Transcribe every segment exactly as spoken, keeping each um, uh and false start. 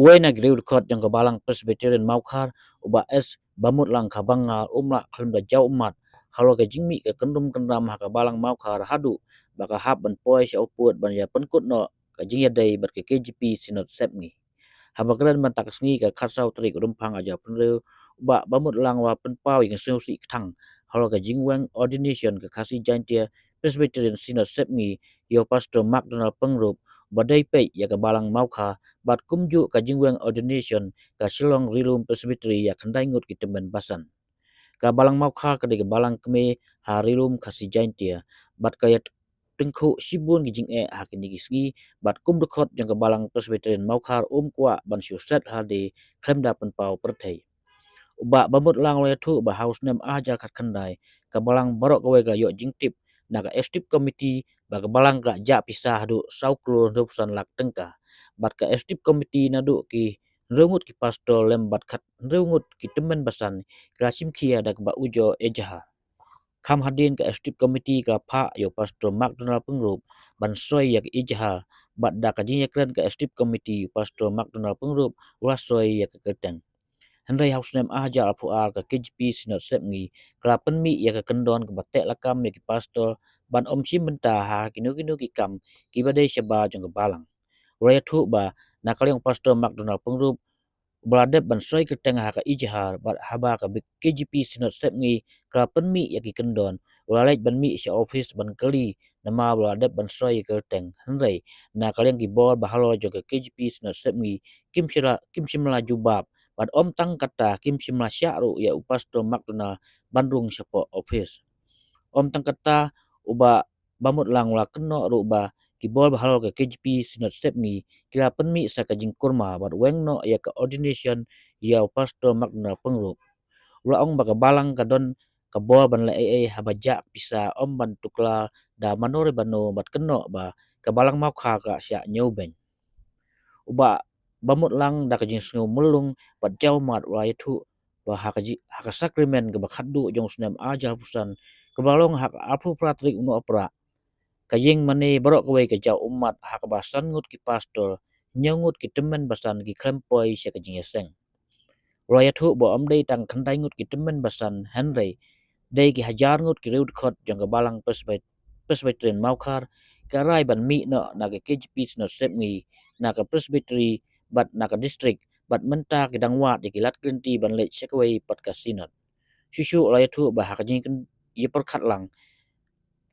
Uwei na ki riewdkhot jong ka Balang Presbyterian Mawkhar, u Bah S Bamutlang Kharbangal, um lah khlem da jaw ummat halor ka jingmih ka kyndrum kyndram ha ka Balang Mawkhar haduh ba ka hap ban poi sha u pud ban ïa pynkut noh ka jingïadei bad ka K J P Synod Sepngi. Haba kren mynta ka sngi ka khatsaw tarik Rymphang arhajar arphew hynriew, u Bah Bamutlang u la pynpaw ïa ka sngewsih kthang halor ka jingweng ordination ka Khasi Jaintia Presbyterian Synod Sepngi ïa u Pastor MacDonald Pyngrope, ba dei peit ïa ka Balang Mawkhar bad kumjuh ka jingweng ordination ka Shillong Rilum Presbytery ïa khyndai ngut ki tymmen basan. Ka Balang Mawkhar ka dei ka balang kmie ha Rilum Khasi Jaintia bad ka ïa tyngkhuh shibun ki jingeh ha kine ki sngi, bad kum dkhot jong ka Balang Presbyterian Mawkhar um kwah ban shu set halade khlem da pynpaw pyrthei. U Bah Bamutlang u la ïathuh ba ha u snem arhajar khatkhyndai, ka balang baroh kawei ka la ïoh jingtip na ka Executive Committee ba ka balang ka la jah pisa haduh saw klur hynriewphew san lak tyngka. Bad ka Executive Committee naduh ki hynriew ngut ki pastor lem bad khathynriew ngut ki tymmen basan ki la shim khia da kaba ujor ejahar. Kham hadien ka Executive Committee ka la phah ïa u Pastor MacDonald Pyngrope ban soi ïa ka ejahar, bad da ka jingïakren ka Executive Committee u Pastor MacDonald Pyngrope u la soi ïa ka kyrteng. Hynrei ha u snem arhajar arphew ar ka K J P Synod Sepngi ka la pynmih ïa ka kyndon kaba teh lakam ïa ki pastor ban ym shim bynta ha kino kino ki kam kiba dei shabar jong ka balang. U la ïathuh ba na ka liang u Pastor MacDonald Pyngrope uba la dep ban soi kyrteng ha ka ejahar, bad haba ka K J P Synod Sepngi ka la pynmih ïa ki kyndon, u la leit ban mih sha ophis ban kylli namar ba la dep ban soi ïa ka kyrteng. Hynrei na ka liang ki bor bahalor jong ka K J P Synod Sepngi kim shym la, kim shym la jubab, bad ym tang kata, kim shym la shah ruh ïa u Pastor MacDonald ban rung shapoh ophis. Ym tang kata, u Bah Bamutlang u la kynnoh ruh ba ki bor bahalor ka K J P Synod Sepngi ki la pynmih sa ka jingkurma bad weng noh ïa ka ordination ïa u Pastor MacDonald Pyngrope. U la ong ba ka balang ka don ka bor ban leh ei ei haba jah pisa, ym ban tuklar da mano re mano, bad kynnoh ba ka Balang Mawkhar ka la shah ñiewbeiñ. U Bah Bamutlang da ka jingsngew mylung bad jaw ummat u la ïathuh ba ha ka ji-, ha ka sakrament kaba khatduh jong u snem arhajar arphew san, kaba la long ha ka arphew phra tarik u Nohprah, ka ïing mane baroh kawei ka jaw ummat, ha kaba san ngut ki pastor, hynñiew ngut ki tymmen basan ki khlem poi sha ka jingïaseng. U la ïathuh ba ym dei tang khyndai ngut ki tymmen basan, hynrei dei ki hajar ngut ki riewdkhot jong ka Balang Presbyt-, Presbyterian Mawkhar, ka rai ban mih noh na ka K J P Synod Sepngi, na ka Presbytery bad na ka district, bad mynta ki dang wad ïa ki lad kylliang ban leit sha kawei pat ka Synod. Shuh shuh u la ïathuh ba ha ka jingkyn-, ïapyrkhat lang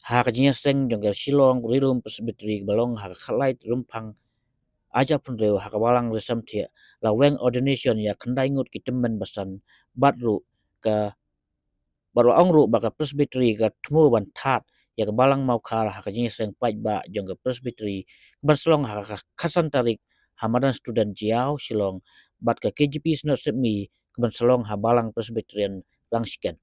ha ka jingïaseng jong ka Shillong Rilum Presbytery kaba long ha ka khatlai Rymphang arhajar arphew hynriew, ha ka Balang Risamthiah la weng ordination ïa khyndai ngut ki tymmen basan, bad ruh ka, bad la ong ruh ba ka Presbytery ka thmu ban thad ïa ka Balang Mawkhar ha ka jingïaseng paidbah jong ka Presbytery kaban sa long ha ka khatsan tarik ha madan Student Jaïaw, Shillong, bad ka K J P Synod Sepngi kaban sa long ha Balang Presbyterian Langshikan.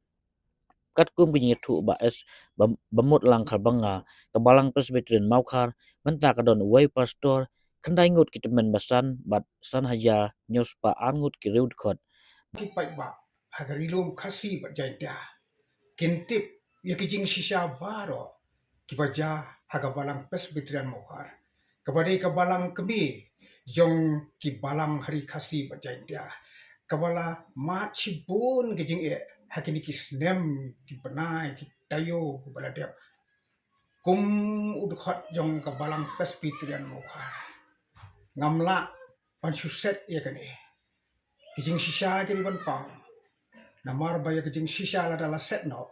Katkum ka jingïathuh u Bah S Bam-, Bamutlang Kharbangal, ka Balang Presbyterian Mawkhar mynta ka don uwei u pastor, khyndai ngut ki tymmen basan, bad san hajar hynñiew spah ar ngut ki riewdkhot. Ki paidbah ha ka Rilum Khasi bad Jaintia kin tip ïa ki jingshisha baroh kiba jia ha ka Balang Presbyterian Mawkhar, kaba dei ka balang kmie jong ki balang ha Ri Khasi bad Jaintia, kaba la mad shibun ki jingeh ha kine ki snem, ki bnai, ki taïew kiba la dep. Kum u dkhot jong ka Balang Presbyterian Mawkhar, ngam lah ban shu set ïa kane. Ki jingshisha ki dei ban paw, namar ba ïa ki jingshisha lada la set noh,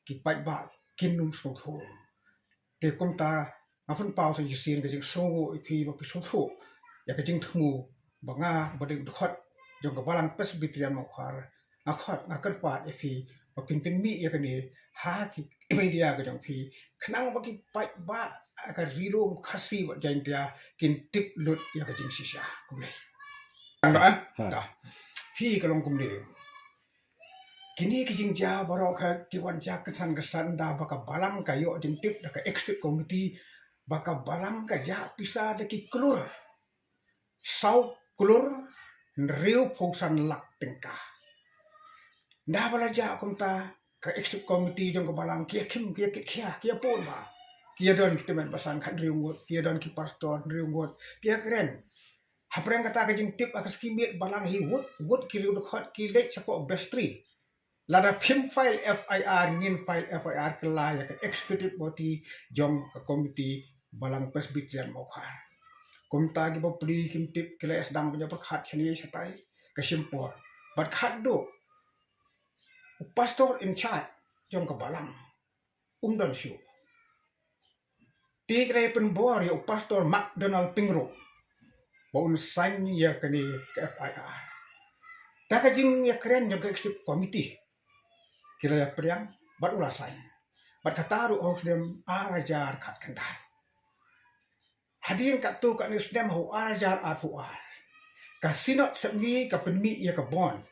ki paidbah kin ym sngewthuh. Te kumta nga pynpaw sa shisien ka jingsngewnguh ïa phi ba phi sngewthuh ïa ka jingthmu ba nga ba dei u dkhot jong ka Balang Presbyterian Mawkhar, nga khot, nga kyrpad ïa phi ba phin pynmih ïa kane ha ki media ka jong phi, khnang ba ki paidbah ha ka Rilum Khasi bad Jaintia kin tip lut ïa ka jingshisha. Khublei. Tang da, eh? Ha. Da. Phi ka long kumne. Kine ki jingjia baroh ka ki wan jia kynsan kynsan da ba ka balang ka ïoh jingtip da ka Executive Committee ba ka balang ka jah pisa da ki klur. Saw klur hynriewphew san lak tyngka. Nda ba la jah kumta, ka Executive Committee jong ka balang ki ïa khim, ki ïa kit khia, ki ïa pun ba, ki ïa don ki tymmen basan khathynriew ngut, ki ïa don ki pastor hynriew ngut, ki ïa kren. Hapdeng kata ka jingtip ha ka skim miet balang hi wut wut ki riew dkhot ki leit sha court best three. Lada phim file F I R, ngin file F I R kylla ïa ka executive body jong ka committee balang Presbyterian Mawkhar. Kumta ki bapli kim tip, ki la sdang ban ïa pyrkhat shane shatai, ka shim por. Bad khatduh u pastor in charge jong ka balang um don shuh. Te ki la pynbor ïa u pastor McDonald Pyngrope ba un sign ïa kane ka F I R. Da ka jingïakren jong ka executive committee, ki la ïapdiang bad u la sign. Bad kata ruh ha u snem ar hajar khatkhyndai. Hadien katto katne snem ha u ar hajar arphew ar, ka Synod Sepngi ka pynmih ïa ka bond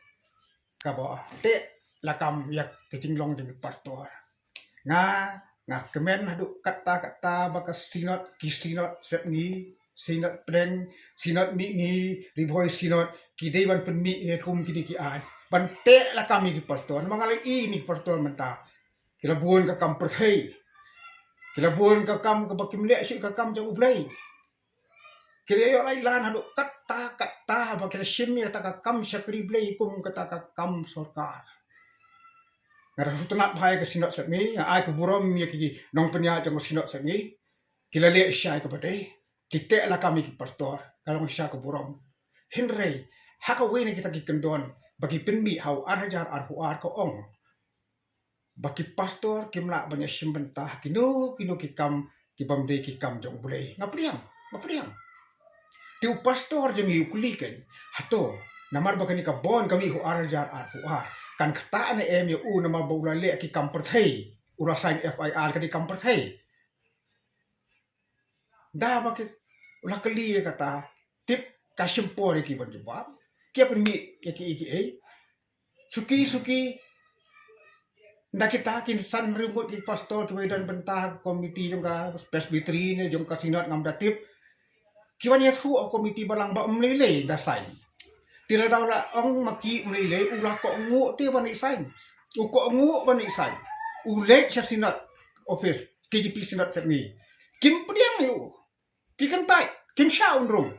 kaba teh lakam ïa ka jinglong jong ki pastor. Nga, nga kmen haduh katta katta ba ka Synod, ki Synod Sepngi, Synod Pdeng, Synod Mihngi, Ri Bhoi Synod, ki dei ban pynmih ïa kum kine ki aiñ ban teh lakam ïa ki pastor. Namar nga la ïohi ïa ki pastor mynta ki la bun ka kam pyrthei, ki la bun ka kam kaba kim leh shuh ka kam jong U Blei. Ki la ïoh lait lan haduh katta katta ba ki la shim ïa kata ka kam shakri Blei kum kata ka kam sorkar. Nga da sngewtynnat bha ïa ka Synod Sepngi, nga ai ka burom ïa ki nongpynïaid jong ka Synod Sepngi. Ki la leh shisha ïa kaba dei, ki teh lakam ïa ki pastor, ka long shisha ka burom. Hynrei ha kawei na kita ki kyndon ba ki pynmih ha u ar hajar arphew ar ka ong ba ki pastor kim lah ban ïashim bynta ha kino kino ki kam ki bym dei ki kam jong U Blei. Nga pdiang, nga pdiang. Te u pastor jong ngi u kylli kein, hato namar ba kane ka bond ka mih ha u ar hajar arphew ar, kan ktah ne em ïa u namar ba u la leh ki kam pyrthei, u la sign F I R ka dei kam pyrthei? Da ba ki, u la kylli ïa kata, tip ka shim por ïa ki ban jubab. Ki ïa pynmih ïa kiei kiei. Suki suki, nda kita ki san hynriew ngut ki pastor kiba ïadon bynta ha ka komiti jong ka Presbytery ne jong ka Synod ngam da tip. Ki wan ïathuh ha komiti balang ba ym lei lei da sign. Te lada u la ong ma ki ym lei lei, u la kohnguh te ban ïa sign. U kohnguh ban ïa sign. U leit sha Synod office, K J P Synod Sepngi. Kim pdiang ïa u. Ki kyntait, kim shah un rung.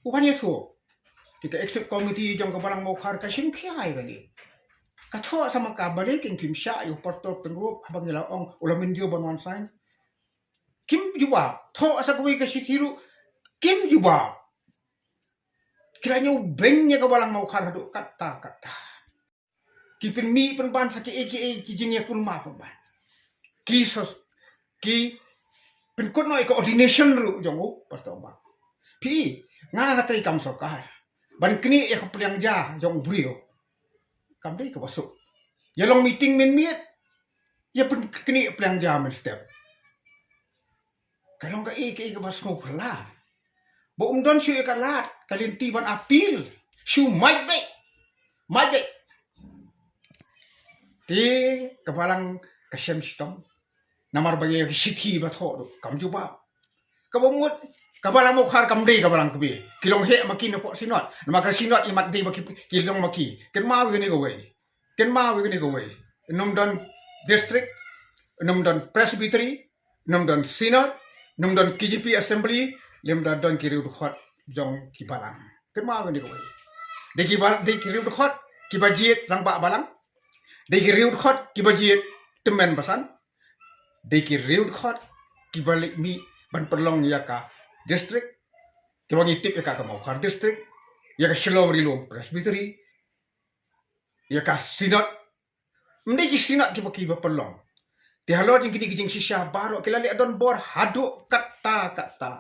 U wan ïathuh. Te ka executive committee jong ka balang Mawkhar ka shim khia ïa kane. Ka thoh sa ma ka, balei kin phim shah ïa u pastor Pyngrope haba ngi la ong u la mynjur ban wan sign? Kim jubab. Thoh sa kawei ka shithi ruh, kim jubab. Ki la ñiew beiñ ïa ka balang Mawkhar haduh katta katta. Ki pynmih pynban sa kiei kiei ki jingïakynmaw pynban. Ki sos, ki pynkut noh ïa ka ordination ruh jong u Pastor Bang. Phi, nga nga trei kam sorkar ban knieh ïa ka pliang ja jong u briew. Kam dei kaba suk. Ïa long meeting mynmiet, ïa pynknieh pliang ja mynstep. Ka long kaei kaei kaba sngewphylla. Ba um don shuh ïa ka lad ka lynti ban appeal. Shu mait beit, mait beit. Te ka balang ka shem shitom. Namar ba ïa ka shithi ba thoh ruh kam jubab. Kaba mut ka balang Mawkhar kam dei ka balang kmie. Ki long heh ma ki na pdeng Synod. Namar ka Synod i mat dei ba ki, ki long ma ki. Kynmaw ïa kane kawei. Kynmaw ïa kane kawei. Ym don district, ym don presbytery, ym don synod, ym don K J P assembly, lymda don ki riew dkhot jong ki balang. Kynmaw ïa kane kawei. Dei ki ba, dei ki riew dkhot kiba jied rangbah balang. Dei ki riew dkhot kiba jied tymmen basan. Dei ki riew dkhot kiba leit mih ban pynlong ïa ka district, kiba ngi tip ïa ka ka Mawkhar district, ïa ka Shillong Ri Lum Presbytery, ïa ka synod. Ym dei ki synod kiba, kiba pynlong. Te halor jong kine ki jingshisha baroh ki la leh donbor haduh katta katta.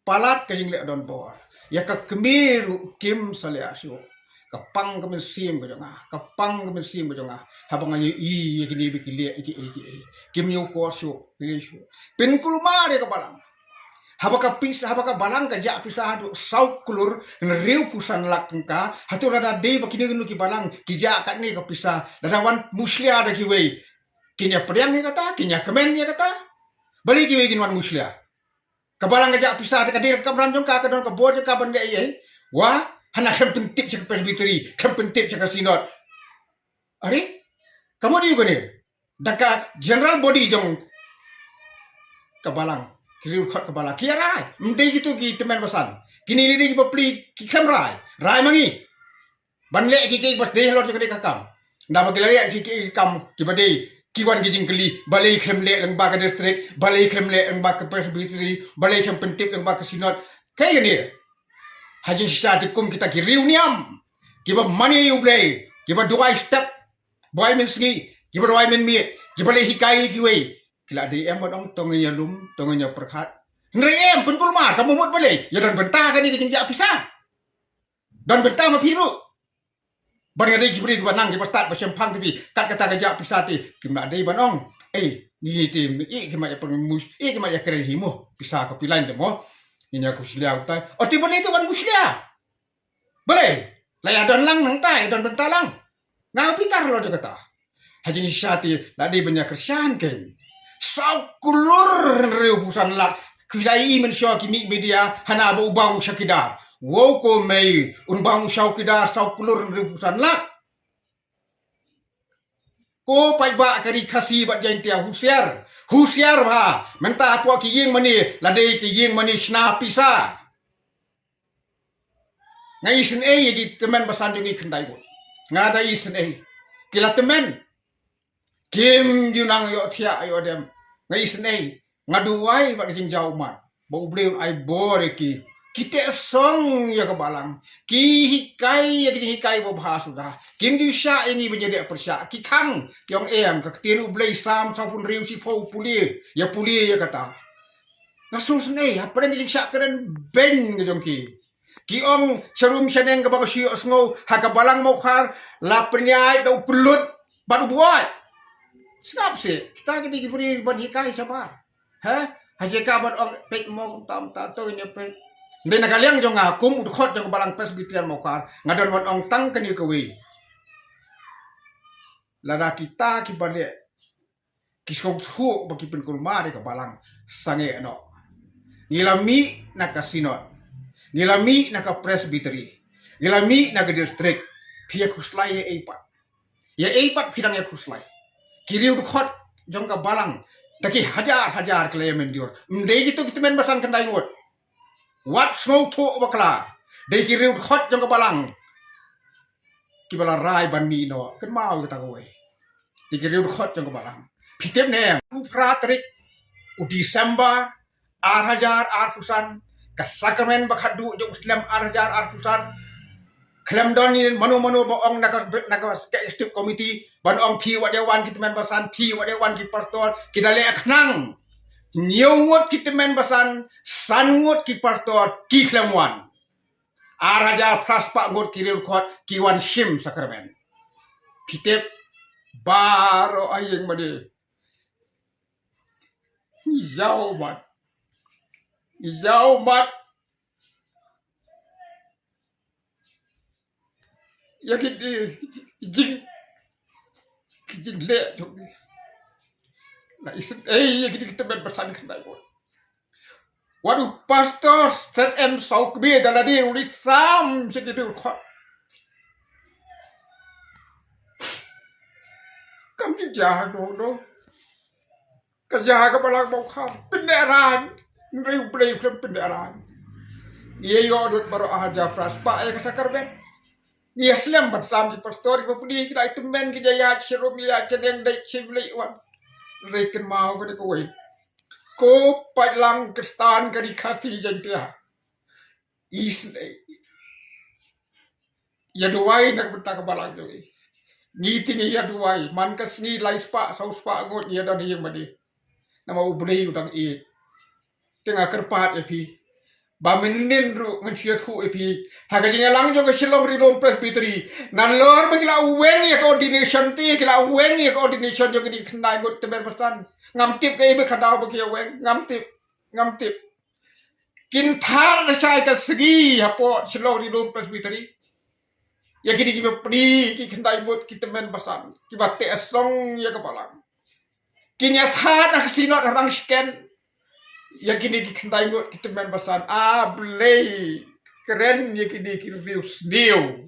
Palat ka jingleh donbor. Ïa ka kmie ruh kim sa leh shuh. Ka pang ka mynsiem ka jong nga. Ka pang ka mynsiem ka jong nga. Haba nga ïohi ïa kine ba ki leh ïa kiei kiei. Kim ïoh kor shuh, ki leh shuh. Pynkulmar ïa ka balang. Haba ka pis, haba ka balang ka jah pisa haduh saw klur hynriewphew san lak tyngka, hato lada dei ba kine kine ki balang ki jah katne ka pisa, lada wan mushlia da kiwei, kin ïa pdiang ïa kata, kin ïa kmen ïa kata? Balei kiwei kin wan mushlia? Ka balang ka jah pisa, te ka dei ka kamram jong ka, ka don ka bor jong ka ban leh ei ei. Wa, hana khlem pyntip sha ka presbytery, khlem pyntip sha ka synod. Are, ka mut ïa kane da ka general body jong ka balang Ki riewdkhot ka balang ki rai. Ym dei kito ki tymmen basan. Kine dei ki bapli ki khlem rai. Rai ma ngi. Ban leh ki ki bas dei halor jong ka dei ka kam. Nda ba ki la leh ki ki kam ki ba dei ki wan ki jingkylli. Balei khlem leh lang ba ka district. Balei khlem leh lang ba ka presbytery. Balei khlem pyntip lang ba ka synod. Kai kane. Ha jingshisha te kum kita ki riew niam. Ki ba mane ïa U Blei. Ki ba duwai step. Duwai mynsngi. Ki ba duwai mynmiet. Ki ba leh hikai kiwei. Ki la dei em ba ong tong ïa lum, tong ïa pyrkhat. Hynrei em pynkulmar ka mut balei. Ïa don bynta kane ka jingjia pisa. Don bynta ma phi ruh. Ban nga dei ki briew ki ba nang ki ba stad ba shemphang ki bi kat kata ka jia pisa te kim la dei ban ong. Ei, ngi te i ki ma ïa pynmus, i ki ma ïa kren hi mo. Pisa ka pilain te mo. Ngi ïa ku shlia utai. O te ban ïa te ban ku shlia. Balei? La ïa don lang nangta ïa don bynta lang. Nga bitar lo jong kata. Ha jingshisha te la dei ban ïa kyrshan kein. Saw klur hynriew phew san lak. Ki la ïohi mynshuwa ki mih media hana ba u bang u chowkidar. Wow ko mei un bang u chowkidar saw klur hynriew phew san lak. Ko paidbah ka ri Khasi bad Jaintia husiar. Husiar bha. Mynta hapoh ki ïing mane la dei ki ïing mane shna pisa. Nga isynei ïa ki tymmen basan jong ngi khyndai ngut. Nga da isynei. Ki la tymmen. Kim ju nang ïohthiah ïohdem. Nga isynei. Nga duwai bad ka jingjaw ummat ba U Blei un ai bor ïa ki. Ki teh song ïa ka balang. Ki hikai ïa ka jinghikai ba bha suda. Kim ju shah ïa ngi ban ïadei pyrshah. Ki khang ïa ong em ka ktien U Blei Salm sawphew hynriew shiphew pule. Ïa pule ïa kata. Nga sngewsynei hapdeng ka jingshah kren beiñ ka jong ki. Ki ong sharum shaneng kaba ka shu ïohsngew ha ka balang Mawkhar la pynïaid da u kyllut bad u buaid. Sngap seh kita ki dei ki briew ban hikai shabar. He? Ha jaka ban ong peit mo kum tam ta to ïa peit. Dei na ka liang jong nga kum u dkhot jong ka balang Presbyterian Mawkhar nga don ban ong tang kane kawei. Lada kita ki ba leh ki sngewthuh ba ki pynkulmar ïa ka balang sangeh noh. Ngi la mih na ka synod, ngi la mih na ka presbytery, ngi la mih na ka district. Phi ïa khuslai ïa ei pat, ïa ei pat phi dang ïa khuslai. Ki riew dkhot jong ka balang da ki hajar hajar ki la ïa mynjur. Ym dei kito ki tymmen basan khyndai ngut. Wat sngewthuh bakla. Dei ki riew dkhot jong ka balang ki ba la rai ban mih noh. Kynmaw ïa kata kawei. Dei ki riew dkhot jong ka balang. Phi tip ne em u phra tarik u December ar hajar arphew san ka sakramen ba khatduh jong u Slem ar hajar arphew san. Khlem don ïa mano mano ba ong na ka na ka executive committee ban ong phi wat ïa wan ki tymmen basan phi wat ïa wan ki pastor ki da leh khnang. Hynñiew ngut ki tymmen basan, san ngut ki pastor ki khlem wan. Ar hajar phra spah ngut ki riew dkhot ki wan shim sakramen. Phi tip baroh a ïing mane. Ngi jaw mat. Ngi jaw mat. Ïa ki di ki jing ki jingleh jong ngi. Na isynei ïa ki di ki tymmen basan khyndai ngut. Wat u pastor Stet M Sawkmie da la dei u rit sam sha ki riew dkhot. Kam ju jia noh noh. Ka jia ka balang Mawkhar. Pyndep rang. Hynrei U Blei u khlem pyndep rang. Ïa ïoh dud baroh ar hajar phra spah ïa ka sakramen. Ngi ïa slem ban sam ki pastor ki bapli ki dei tymmen ki jia ïa sharum ïa shaneng dei shim lei wan. Hynrei kynmaw ka dei kawei. Ko paidlang Khristan ka ri Khasi Jaintia. Isynei. Ïa duwai na ka bynta ka balang jong ngi. Ngi te ngi ïa duwai man ka sngi lai spah saw spah ngut ngi ïa don ïing mane. Namar U Blei u dang ïeit. Te nga kyrpad ïa phi ba mynnin ruh ngan shu ïathuh ïa phi ha ka jingïalang jong ka Shillong Ri Lum Presbytery. Nalor ba ki la weng ïa ka ordination te ki la weng ïa ka ordination jong ki khyndai ngut tymmen basan. Ngam tip kaei ba ka daw ba ki ïa weng ngam tip. Ngam tip. Kin thad lashai ka sngi hapoh Shillong Ri Lum Presbytery. Ïa kine ki bapli ki khyndai ngut ki tymmen basan ki ba teh song ïa ka balang. Kin ïa thad ha ka synod ha rang shken. Ïa kine ki khyndai ngut ki tymmen basan A Blei kren ïa kine ki review sniew.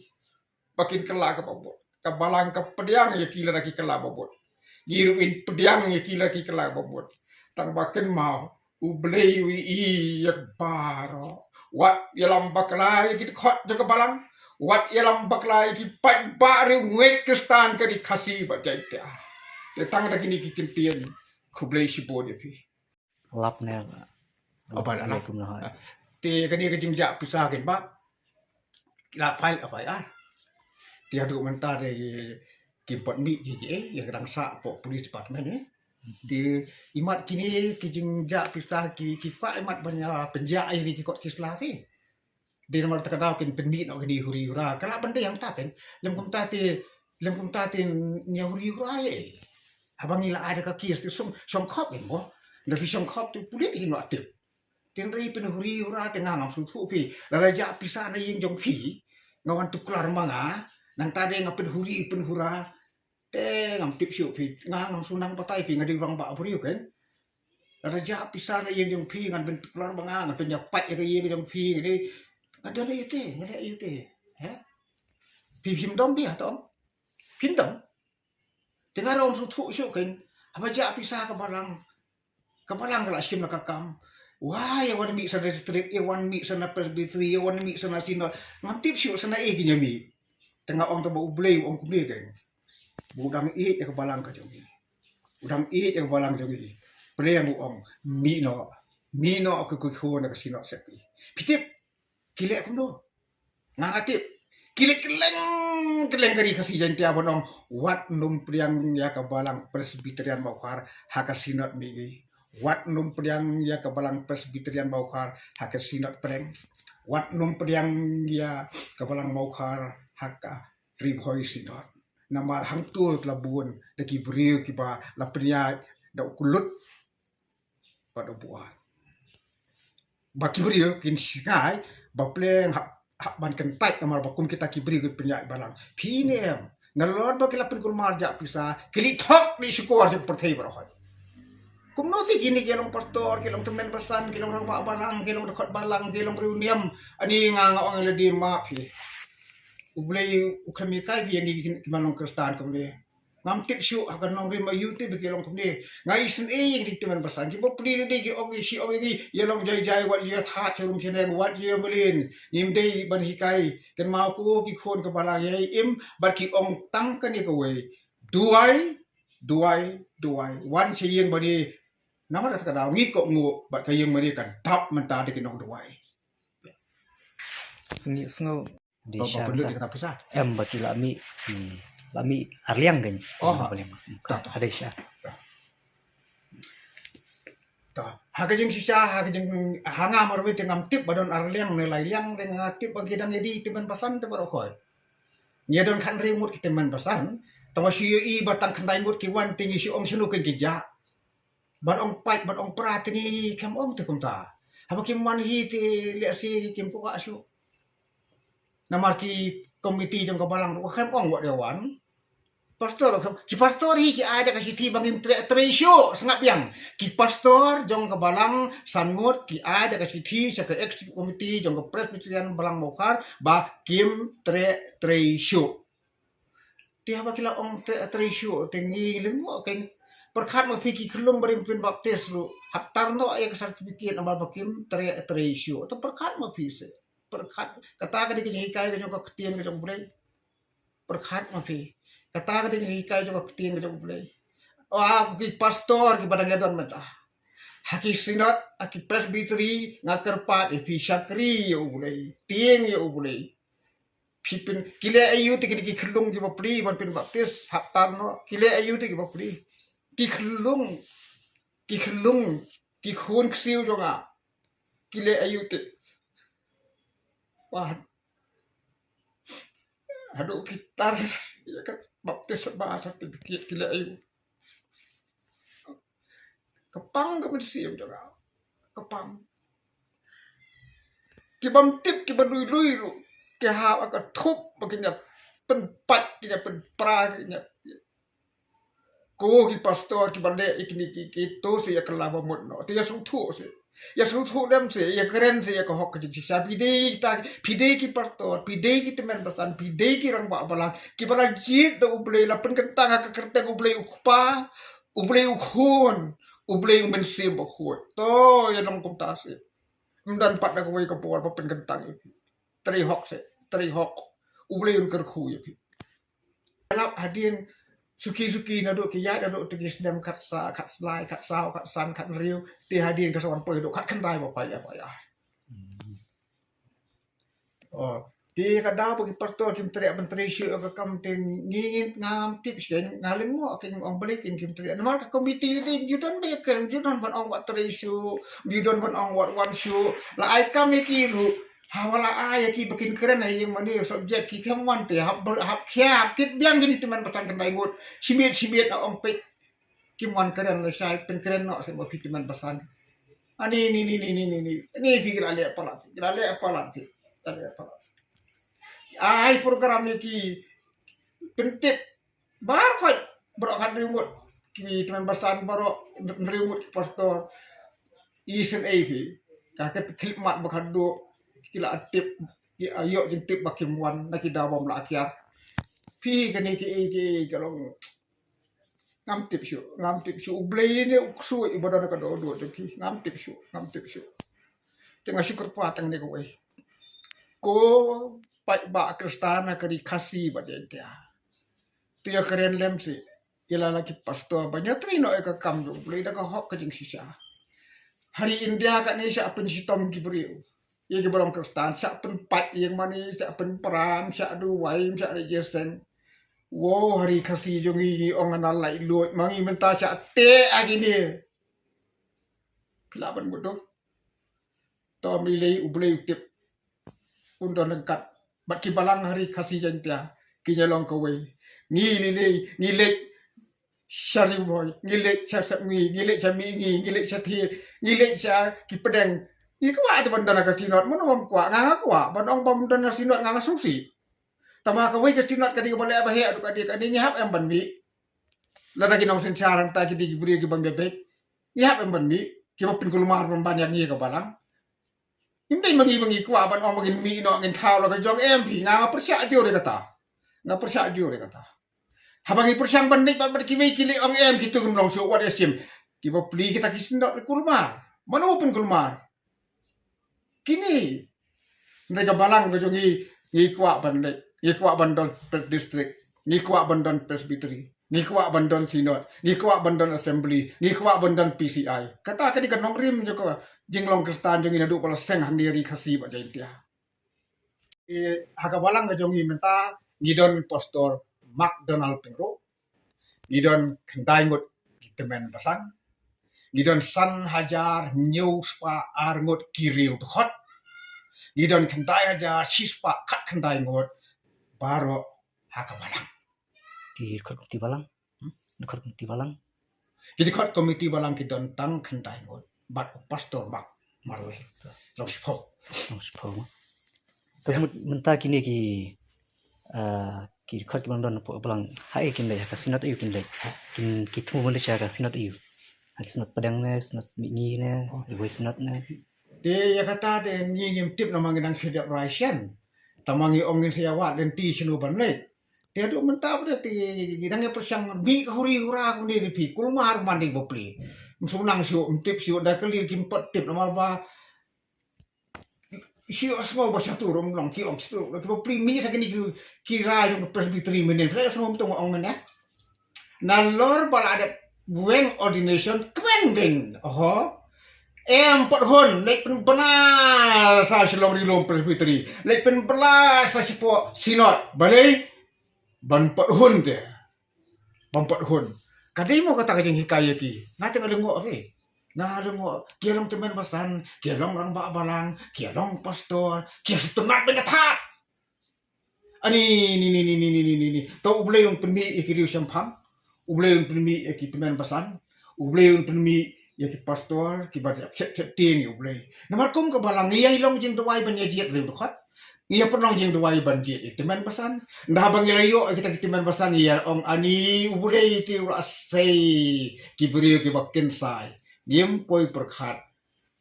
Ba kin kylla kaba bud. Ka balang ka pdiang ïa ki lada ki kylla ba bud. Ngi ruh ngin pdiang ïa ki lada ki kylla ba bud. Tang ba kynmaw U Blei u ïohi ïa baroh. Wat ïalam bakla ïa ki dkhot jong ka balang. Wat ïalam bakla ïa ki paidbah riewngeit Khristan ka ri Khasi bad Jaintia. Te tang da kine ki kyntien, khublei shibun ïa phi. Lap ne. Abar ala. Alaikum nahai. Te kane ka jingjah pisa kin ba. La file F I R. Te haduh mynta de kim pat mih ki ki eh, ïa ka dang sah hapoh police department eh. Te imat kine ki jingjah pisa ki ki kwah imat ban ïa pynjah ïa ki kot ki sla phi. Dei namar kata ka daw kin pynmih noh kine huri hura. Ka lah ban dei hangta ken. Lem kumta te, lem kumta te nia huri hura eh. Haba ngi la ai da ka case te shong, shong khop ken mo. Nda phi shong khop te pulit kin noh tip. Te hynrei phin huri hura te nga ngam sngewthuh phi. Lada jah pisa na ïing jong phi, nga wan tuklar ma nga. Nangta de nga pynhuri pynhura. Te ngam tip shuh phi, nga ngam shu nang batai phi, nga dei rangbah briew ken. Lada jah pisa na ïing jong phi, ngan pyntuklar ba nga, ngan pynïapait ïa ka ïing jong phi, nga dei, nga don ïa te, nga dei ïa te. He? Phi phim dom phi ha to? Phim dom? Te nga ruh ngam shu thuh shuh ken, haba jah pisa ka balang. Ka balang ka la shim la ka kam. Wai, ïa wan mih sa na district, ïa wan mih sa na presbytery, ïa wan mih sa na synod. Ngam tip shuh sa na ei kin ïa mih. Te nga ong te ba U Blei u ong kumne ken. Ba u dang ïeit ïa ka balang ka jong ngi. U dang ïeit ïa ka balang jong ngi. Pynlong u ong, mih noh. Mih noh ki khun na ka synod sepki. Phi tip, ki leh kumno? Nga nga tip. Ki leh kylleng kylleng ka ri Khasi Jaintia ban ong, wat nym pdiang ïa ka balang Presbyterian Mawkhar ha ka synod mihngi. Wat nym pdiang ïa ka balang Presbyterian Mawkhar ha ka synod pdeng. Wat nym pdiang ïa ka balang Mawkhar ha ka Ri Bhoi Synod. Namar hangto la bun da ki briew kiba la pynïaid da u Kulut bad u Buaid. Ba ki briew kin sngewthuh ba pleng hap, hap ban kyntait namar ba kum kita ki briew kin pynïaid balang. Phi ne em, nalor ba ki la pynkulmar jah pisa, ki leit thok leit shukor sha ka pyrthei baroh. Kumno te kine ki long pastor, ki long tymmen basan, ki long rangbah balang, ki long dkhot balang, ki long briew niam. Ani nga nga ong ïa lade map hi. U Blei u khlem ïa kai ïa ngi ki man long Khristan kumne. Ngam tip shuh ha ka nongrim aïu te ba ki long kumne. Nga isynei ïa ki tymmen basan, ki bapli lade ki ong ïa shi ong ïa ngi, ïa long jai jai, wat ïa thad sharum shaneng, wat ïa mlien. Ngim dei ban hikai. Kynmaw ko ki khun ka balang ïa im bad ki ong tang kane kawei. Duwai, duwai, duwai. Wan sha ïing bad ïa, namar kata ka daw ngi kohnguh bad ka ïing bad ïa ka dap mynta da ki nongduwai. Ngi sngew. Ba, ba pynlut ïa kata pisa. Em ba ki la mih, hmm, la mih arliang kan. Oh, ha. Arliang. Ta, ta. Ada sha. Ta. Ha ka jingshisha, ha ka jing, ha nga marwei te ngam tip ba don arliang ne lailiang, te nga tip ba ki dang ïa dei tymmen basan te baroh khoi. Ngi don khathynriew ngut ki tymmen basan. Tang ba shu ïohi ba tang khyndai ngut ki wan te ngi shu ong shano kin ki jah. Ban ong pait, ban ong pra te ngi khlem ong te kumta. Haba kim wan hi te lehse kim kwah shuh. Namar ki komiti jong ka balang ruh khlem ong wat ïa wan. Pastor ruh khlem, ki pastor hi ki ai da ka shithi ba ngim treh trei shuh, sngap biang. Ki pastor jong ka balang san ngut ki ai da ka shithi sha ka executive committee jong ka Presbyterian Balang Mawkhar ba kim treh trei shuh. Te haba ki la ong treh trei shuh te ngi lyngngoh kein. Pyrkhat ma phi ki khyllung barim pynbaptis ruh hap tar noh ïa ka certificate namar ba kim treh trei shuh. Te pyrkhat ma phi se. Pyrkhat, kata ka dei ka jinghikai ka jong ka ktien ka jong U Blei. Pyrkhat ma phi. Kata ka dei ka jinghikai jong ka ktien ka jong U Blei. Ah, ki pastor kiba dang ïa don mynta ha ki synod, ha ki presbytery, nga kyrpad ïa phi, shakri ïa U Blei, tieng ïa U Blei. Phi pyn, ki leh aïu te kine ki khyllung ki bapli ban pynbaptis, hap tar noh, ki leh aïu te ki bapli. Ki khyllung, ki khyllung, ki khun ksiew jong nga. Ki leh aïu te. Wah. Haduh ki tar ïa ka baptisma certificate ki leh aïu. Ka pang ka mynsiem jong nga. Ka pang. Ki bym tip, ki ba lui lui ruh ki hap ha ka thup ba kin ïa pynpait, kin ïa pynpra, kin ïa. Ko ki pastor kiba leh ïa kine ki, ki to se ïa kylla ba mut noh. Te ïa sngewthuh se. Ïa sngewthuh lem se, ïa kren se ïa ka hok ka jingshisha. Phi dei kita, phi dei ki pastor, phi dei ki tymmen basan, phi dei ki rangbah balang kiba la jied da U Blei, la pynkyntang ha ka kyrteng U Blei U Kpa, U Blei U Khun, U Blei u mynsiem bakhuid. To, ïa nong kumta seh. Ym don pat da kawei ka bor ba pynkyntang ïa phi. Trei hok seh, trei hok. U Blei un kyrkhu ïa phi. Lap hadien suki suki naduh ki ïaid naduh te ki snem khatsaw, khatlai, khatsaw, khatsan, khathynriew. Te hadien ka sa wan poi haduh khatkhyndai ba phai leh phai ar. Oh, te ka daw ba ki pastor kim treh ban trei shuh ka kam te ngi ngam tip shuh, nga lyngngoh ki ong balei kim treh. Namar ka komiti te ju don ba kren, ju don ban ong wat trei shuh, ju don ban ong wat wan shuh. La ai kam ïa ki ruh, ha, wat la ai ïa ki ba kin kren ha ïing mane subject ki khlem wan te hap ber-, hap khia, hap kit biang kine ki tymmen basan khyndai ngut. Shimiet shimiet la ong peit. Kim wan kren lashai, pynkren noh seh ba phi tymmen basan. Ani ni ni ni ni ni ni. Ni phi kira leh palat, kira leh palat phi. Kira leh palat. Ai program ni ki pyntip bar khoi baroh khathynriew ngut. Ki tymmen basan baroh hynriew ngut ki pastor. Isynei phi. Ka ka khlieh mat ba khadduh ki la tip, ki ïoh jingtip ba kim wan na ki daw bym lah kiar. Phi kane ki ei ki ei ka long. Ngam tip shuh, ngam tip shuh. U Blei ne u ksuid uba don ka dohnud jong ki. Ngam tip shuh, ngam tip shuh. Te nga shu kyrpad tang ne kawei. Ko paidbah Khristan ha ka ri Khasi bad Jaintia, to ïa kren lem seh ïa la ki pastor ba ïa trei noh ïa ka kam jong U Blei da ka hok ka jingshisha. Ha ri India kane shah pynshitom ki briew. Ïa kiba long Khristan shah pynpait ïing mane, shah pynpra, shah duwai, shah leit ïaseng. Wow, ha ri Khasi jong ngi ngi ong ana laitluid ma ngi mynta shah teh ha kine. Phi lah ban mutdur. To ym lei lei U Blei u tip. Un don ryngkat bad ki balang ha ri Khasi Jaintia. Kin ïa long kawei. Ngi lei lei, ngi leit sha Ri Bhoi, ngi leit sha Sepngi, ngi leit sha Mihngi, ngi leit sha Thied, ngi leit sha ki pdeng. Ngi kwah te ban don ha ka synod, mano bym kwah, nga nga kwah ban ong bym don ha synod, nga nga sngewsih. Tangba kawei ka synod ka dei kaba leh ba heh haduh katta katta, ngi hap em ban mih? Lada ki nongsynshar hangta ki dei ki briew kiba beit beit, ngi hap em ban mih? Kiba pynkulmar pynban ïa ngi ka balang. Ym dei ma ngi ba ngi kwah ban ong ba ngin mih noh, ngin thaw la ka jong, em phi, nga nga pyrshah jur ïa kata. Nga pyrshah jur ïa kata. Haba ngi pyrshang ban leit bad, bad kiwei ki leh, ong em, kito kim long shuh, wat ïa shim. Kiba plie kita ki synod ki kulmar. Mano pynkulmar? Kine. Hynrei ka balang ka jong ngi, ngi kwah ban leit, ngi kwah ban don Pres-, district, ngi kwah ban don presbytery, ngi kwah ban don synod, ngi kwah ban don assembly, ngi kwah ban don P C I. Kata ka dei ka nongrim jong ka jinglong Khristan jong ngi naduh ba la seng hangne ha ri Khasi bad Jaintia. Eh, ha ka balang ka jong ngi mynta ngi don Pastor Mark Donald Pyngrope. Ngi don khyndai ngut ki tymmen basan. Ngi don san hajar hynñiew spah ar ngut ki riew dkhot. Ngi don khyndai hajar shi spah khatkhyndai ngut baroh ha ka balang. Ki dkhot komiti balang. Hmm? Dkhot komiti balang. Ki dkhot komiti balang ki don tang khyndai ngut. Bad u Pastor Mark marwei. Long shiphew. Long shiphew. Te mynta kine ki, ah, ki dkhot kiba don hapoh balang, ha ei kin leit, ha ka synod aïu kin leit? Kin, ki thmu ban leit sha ka synod aïu? Ha ka synod pdeng ne, synod mihngi ne, oh, iwei synod ne? Te ïa kata te ngi ngim tip namar ngi dang shu dep rai shen. Tangba ngi ong ngin sa ïa wad lynti shano ban leit. Te haduh mynta pat te ngi dang ïa pyrshang mih ka huri hura kumne, phi kulmar kumne, dei ba plie. Ym shu nang shu, ym tip shu, da ka liang kim pat tip namar ba shu sngew ba shatu rum long, ki ong shatu rum, kiba plie mih sa kine ki, ki rai jong ka Presbytery mynnin, phi la sngew mynta ong mynne. Nalor ba la dep weng ordination, kweng ding, oho. Em pat hun, leit pynbna sa sha Longrilum Presbytery, leit pynbna sa shapoh Synod, balei? Ban pat hun te. Ban pat hun. Ka dei mo kata ka jinghikai ïa ki? Nga te nga lyngngoh, eh. Nga lyngngoh. Ki ïa long tymmen basan, ki ïa long rangbah balang, ki ïa long pastor, ki ïa sngewtynnat ban ïa thad. Ani, ni, ni, ni. To U Blei un pynmih ïa ki riew shemphang. U Blei un pynmih ïa ki tymmen basan. U Blei un pynmih ïa ki pastor, kiba dei shet shet tieng ïa U Blei. Namar kum ka balang ngi ïa long jingduwai ban ïa jied riew dkhot. Ngi ïa pynlong jingduwai ban jied ïa ki tymmen basan. Nda ba ngi la ïoh ïa kita ki tymmen basan ngi ïa ong ani U Blei te u la sei ki briew kiba kynsai. Ngim poi pyrkhat.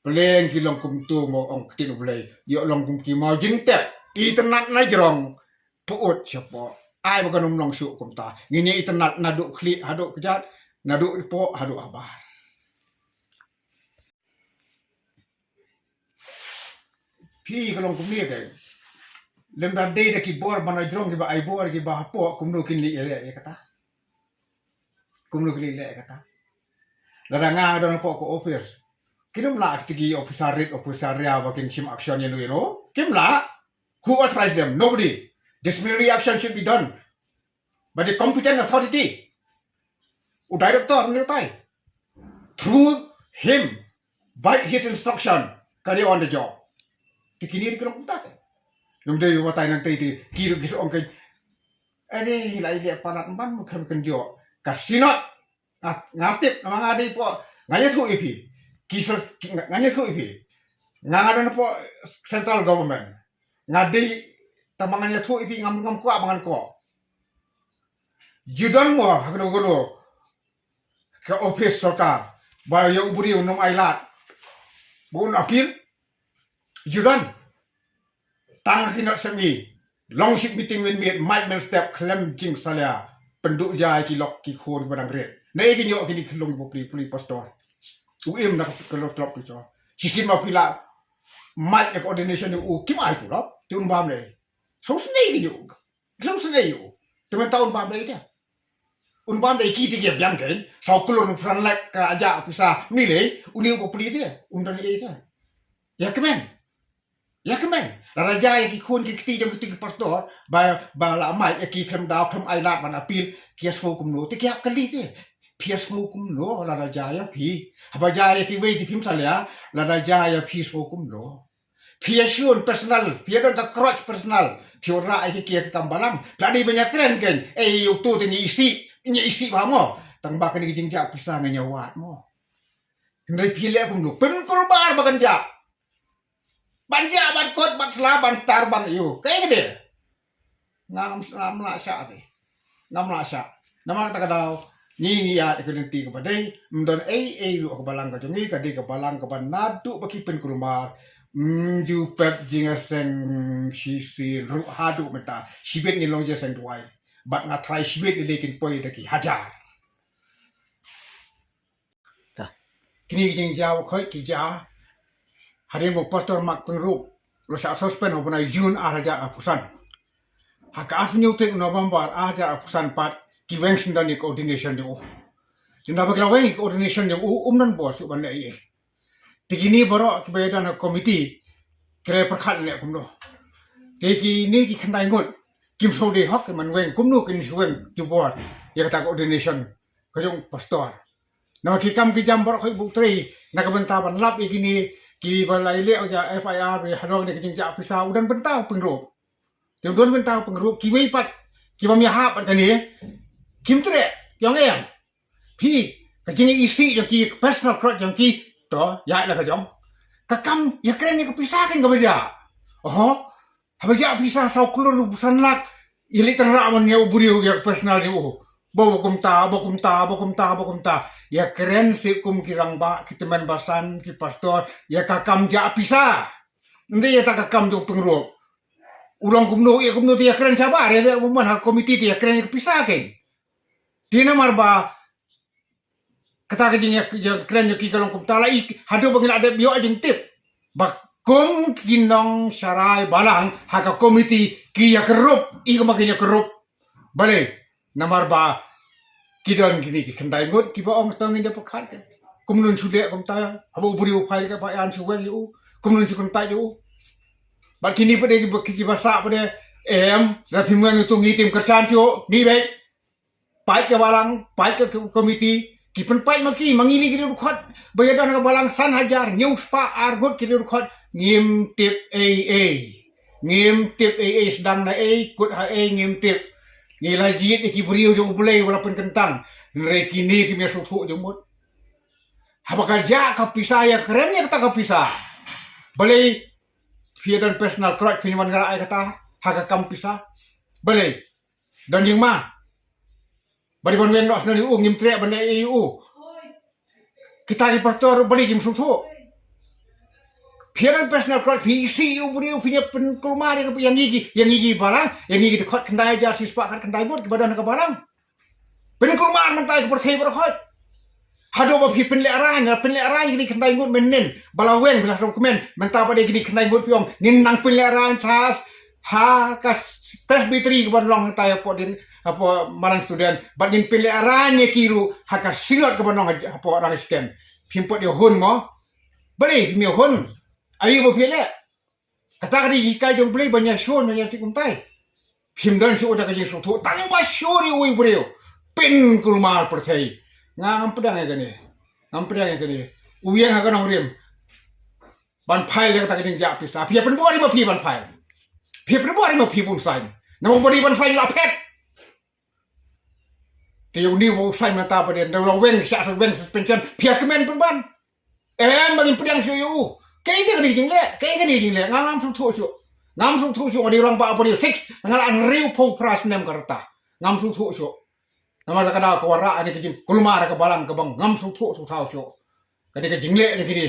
Pleng ki long kumto mo ong ktien U Blei. Ïoh long kum ki maw jingtep. Itynnat na jrong. Put shapoh. Ai ba kan ym long shuh kumta. Ngin ïa itynnat naduh khlieh haduh kjat. Naduh poh haduh habar. Phi ka long kumne ka. Lem da dei da ki bor ba na jrong ki ba ai bor ki ba hapoh kumno kin leh ïa kata. Kumno kin leh ïa kata. Lada nga don hapoh ka office. Kin ym lah kiti ki officer rit, officer ria ba kin shim action ïa no ïa no. Kim lah. Who authorized them? Nobody. Disciplinary action should be done by the competent authority. U director ne utai. Through him, by his instruction, carry on the job. Ti kini di kelong kumta. Nung dei watai nang tei ti kiri ki ong ke. Ade lai le palat man mu khem ken jo. Ka synod. Nga tip nama nga dei po nga ïathuh ïa phi. Ki nga ïathuh ïa phi. Nga nga don po central government. Nga dei tama nga ïathuh ïa phi ngam ngam kwah ba ngan ko. Ju don mo ha kano kano ka office sorkar ba ïa u briew u nong ai lad ba un appeal. Ju don. Tang ha ki nod semi long shit meeting mynmiet, mic mynstep, khlem jingsalia. Pynduh jai ki lok ki khun ki ba dang rit. Ne ki ñiuh kini ki long ki ba pli pli pastor. U im na ka lok tlok ki cho. Shisien ma phi la mic na ka ordination u kim ai tu lok. Ti un bam lei. So snei ki ñiuh. Sngewsynei ïa u. Te mynta un bam da ïa te. Un bam da ïa ki te ki biang kein. Saw klur pran lek ka aja pisa. Ni lei, uni u bapli te. Un don ïa te. Ïa kmen. Ïa kmen. Lada jia ïa ki khun ki kti jong kiti ki pastor. Ba, ba la mai ïa ki khlem daw khlem ai lad ban appeal. Ki ïa sngew kumno. Te ki ïa kylli te. Phi ïa sngew kumno lada jia ïa phi. Haba jia ïa kiwei te phim salia. Lada jia ïa phi sngew kumno. Phi ïa shun personal, phi ïa don ka grudge personal. Phi ïa rah ïa ki ïa ka kam balang. Phi la dei ban ïa kren kein. Ei, ïa uto te ngi isih, ngi isih bha mo. Tang ba kane ka jingjah pisa ngi ïa wad mo. Hynrei phi leh kumno. Pynkulmar ba kan jah. Ban jah, ban kot, ban sla, ban tar, ban ïoh. Kaei ka dei. Ngam, ngam lah shah te. Ngam lah shah. Namar kata ka daw ngi ngi ïa ka lynti kaba dei, ym don ei ei ruh ka balang ka jong ngi, ka dei ka balang kaba naduh ba ki pynkulmar. Ym ju pep jingïaseng shisien ruh haduh mynta. Shibit ngi long jingïaseng duwai. Bad nga trai shibit lei kin poi da ki hajar. Kini ki jingjia ba khoit ki jia hadien ba u Pastor Mark Pyngrope u la shah suspend ha u bnai June ar hajar arphew san. Ha ka arphew hynñiew tarik November ar hajar arphew san pat ki weng sngewdon ïa ka ordination jong u. Ynda ba ki la weng ïa ka ordination jong u, um don bor shuh ban leh ei ei. Te kini baroh kiba ïadon ha ka komiti ki la pyrkhat leh kumno. Te kini ki khyndai ngut kim sngewdei hok, ki man weng kumno kin shu weng jubor ïa kata ka ordination ka jong u pastor. Namar ki kam ki jam baroh khoit buk trei na ka bynta ban lap ïa kine kiba la ïaleh ïa ka F I R ba ïa hadong ïa ka jingjah pisa, u don bynta u Pyngrope. Te u don bynta u Pyngrope, kiwei pat kiba ïahap bad kane kim treh, ki ong em. Phi, ka jingïaisih jong ki, ka personal grudge jong ki, to ïa la ka jong. Ka kam ïakren ïa ka pisa kein kaba jia. Oho. Haba jia pisa saw klur arphew san lak, ïa leit tynrah man ïa u briew ïa ka personal jong u. Ba u kumta, ba kumta, ba kumta, ba kumta. Ïakren seh kum ki rangbah, ki tymmen basan, ki pastor, ïa ka kam jia pisa. Ym dei ïa ta ka kam jong u Pyngrope. U long kumno ïa kumno te ïakren shabar, ïa leh u man ha komiti te ïakren ïa ka pisa kein. Te namar ba kata ka jingïakren ïa ki ka long kumta, la i haduh ba ngi la dep ïoh jingtip ba kum ki nongsharai balang ha ka komiti ki ïakynrup, i kumba kin ïakynrup. Balei? Namar ba ki don kine ki khyndai ngut kiba ong to ngin ïa pyrkhat kein. Kumno shu leh kumta, haba u briew u phai leit ka F I R shu weng ïa u. Kumno shu kyntait ïa u. Bad kine pat de kiba, kiba sah pat de, em, lada phim weng ïa uto ngi te ngim kyrshan shuh, ngi beit. Peit ka balang, peit ka komiti, ki pynpeit ma ki, ma ngi lei ki dei dkhot ba ïadon ha ka balang san hajar hynñiew spah ar ngut ki dei dkhot, ngim tip ei ei. Ngim tip ei ei, sdang na ei, kut ha ei, ngim tip. Ngi la jied ïa ki briew jong U Blei ba la pynkyntang. Hynrei kine kim ïasngewthuh jingmut. Haba ka jia ka pisa, ïakren ïa kata ka pisa. Balei phi ïadon personal grudge, phi ïa man ngarah ïa kata ha ka kam pisa? Balei? Don jingma. Ba dei ban weng noh sngewdon ïa u, ngim treh ban leh ei ei ïa u. Kita ki pastor balei kim sngewthuh? Phi ïadon personal grudge, phi isih ïa u briew, phi ïa pynkulmar ïa ngi ki, ïa ngi ki balang, ïa ngi ki dkhot khyndai hajar shi spah khatkhyndai ngut kiba don ha ka balang. Pynkulmar mynta ïa ka pyrthei baroh khoit. Haduh ba phi pynlehrain, la pynlehrain kine ki khyndai ngut mynnin ba la weng, ba la sngewkmen. Mynta pat de kine ki khyndai ngut phi ong ngin nang pynlehrain sa ha ka presbytery kaban long hangtai hapoh din, hapoh madan student, bad ngin pynlehrain ïa ki ruh ha ka synod kaban long hapoh Rangshken. Phim pat ïoh hun mo? Balei phim ïoh hun? Aïu ba phi leh? Kata ka dei ka jinghikai jong U Blei ban ïashun, ban ïatrei kumtai. Phim don shuh da ka jingsngewthuh, tang ba shun ïa uwei u briew, pynkulmar pyrthei. Nga ngam pdiang ïa kane. Ngam pdiang ïa kane. U ïeng ha ka nongrim ban file ïa kata ka jingjia pisa. Phi ïa pynbor ïa ma phi ban file. Phi ïa pynbor ïa ma phi bun saiñ. Namar ba dei ban saiñ la phet. Te ïa une u saiñ mynta ba dei, ynda u la weng, shah sa weng suspension, phi ïa kmen pynban. Em, ba ngin pdiang shuh ïa u. Kaei kane ka jingleh, kaei kane ka jingleh, nga ngam sngewthuh shuh. Ngam sngewthuh shuh, nga dei u rangbah ba dei six, nga la hynriewphew phra snem ka rta. Ngam sngewthuh shuh. Namar kata ka daw ka wanrah kane ka jingkulmar ka balang kaba ngam sngewthuh sngewthaw shuh. Kane ka jingleh ne kine.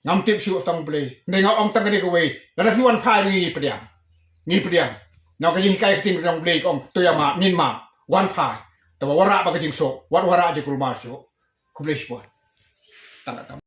Ngam tip shuh tang Blei. Hynrei nga ong tang kane kawei. Lada phi wan phai ngi pdiang. Ngi pdiang. Namar ka jinghikai ka ktien ka jong U Blei ka ong to ïa map, ngin map. Wan phai. Te ba wanrah ba ka jingsuk. Wat wanrah jingkulmar shuh. Khublei shibun. Tang ka tam.